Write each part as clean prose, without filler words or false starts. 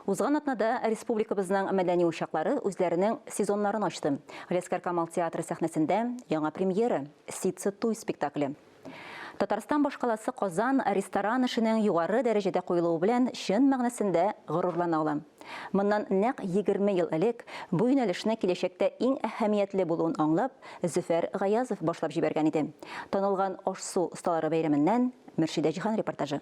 Узган атнада республикабызның мәдәни учаклары үзләренең сезоннарын ачты. Галиәсгар Камал театры сәхнәсендә яңа премьера, Ситсы туй спектакле. Татарстан башкаласы Казан ресторан эшенең югары дәрәҗәдә куелуы белән чын мәгънәсендә горурлана ала. Моннан нәкъ 20 ел элек бу юнәлешне киләчәктә иң әһәмиятле булуын аңлап, Зөфәр Гаязов башлап җибәргән иде. Танылган аш-су осталары бәйрәменнән Мөршидә Җиһан репортажы.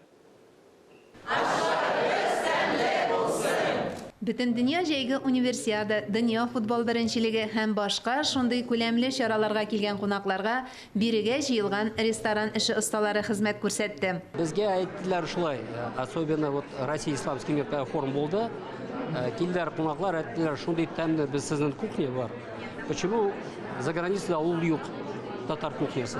Ашларыгыз тәмле булсын! Бөтендөнья җәйге Универсиада, дөнья футбол беренчелеге һәм башка шундый күләмле чараларга килгән кунакларга бирегә җыелган ресторан эше осталары хезмәт күрсәтте. Безгә әйттеләр шулай, особенно вот Россия исламский мир когда форум булды, килделәр кунаклар, әйттеләр, шундый тәмле без сезнең кухня бар, почему за границада ул юк, татар кухнясы.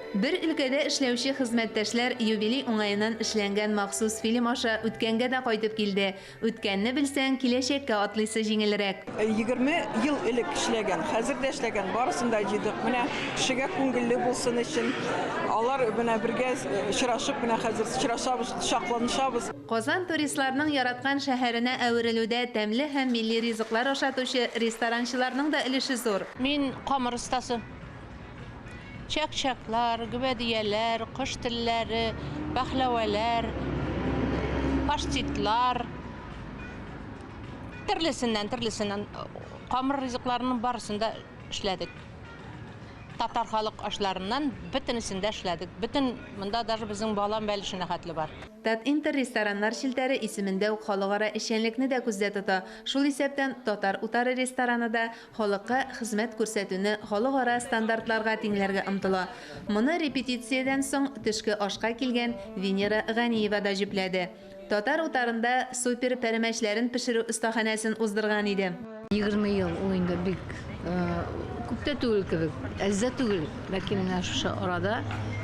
Бер өлкәдә эшләүче хезмәттәшләр юбилей уңаеннан эшләнгән махсус фильм аша үткәнгә дә кайтып килде. Үткәнне белсәң, киләчәккә атлыйсы җиңелрәк. 20 ел элек эшләгән, хәзер дә эшләгән, барысын да җыйдык. Менә кешегә күңелле булсын өчен, алар менә бергә очрашып, менә хәзер очрашабыз, кочакланышабыз. Казан туристларның яраткан шәһәренә әверелүдә тәмле һәм милли ризыклар ашатучы ресторанчыларның да өлеше зур. Мин камыр остасы. Чәк-чәклар, гөбәдияләр, кош телләре, пәхләвәләр, паштетлар, төрлесеннән, төрлесеннән камыр ризыкларының барысын да эшләдек. Татар халык ашларыннан бөтенесен дә эшләдек. Бөтен монда даже безнең балан бәлешенә хәтле бар. Татинтер рестораннар челтәре исемендә үк халыкара эшчәнлекне дә күздә тота. Шул исәптән Татар утары рестораны да Халыкка хезмәт күрсәтүне халыкара стандартларга тиңләргә омтыла. Моны репетициядән соң төшке ашка килгән Венера Ганиева да җөпләде. Татар утарында супер пәрәмәчләрен пешерү остаханәсен уздырган иде. 20 ел ул инде бик күп тә түгел кебек, әз дә түгел, ләкин менә шушы арада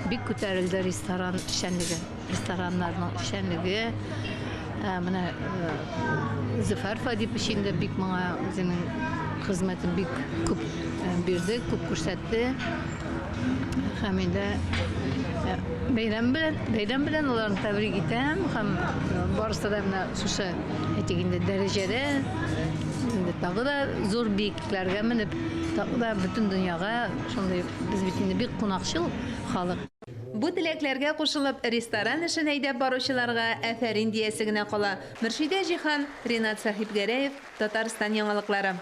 бик күтәрелде ресторан эшчәнлеге. Рестораннарның эшчәнлеге, менә Зөфәр Фадипович инде бик моңа үзенең хезмәтен бик күп бирде, күп күрсәтте. Һәм инде бәйрәм белән, бәйрәм белән аларны тәбрик итәм һәм барысы да менә шушы, әйтик инде, дәрәҗәдә инде тагы да зур биеклекләргә менеп, тагы да бөтен дөньяга шундый, без бит инде бик кунакчыл халык. Бу теләкләргә кушылып, ресторан эшен әйдәп баручыларга афәрин диясе генә кала. Мөршидә Җиһан, Ринат Сәхипгәрәев, Татарстан яңалыклары.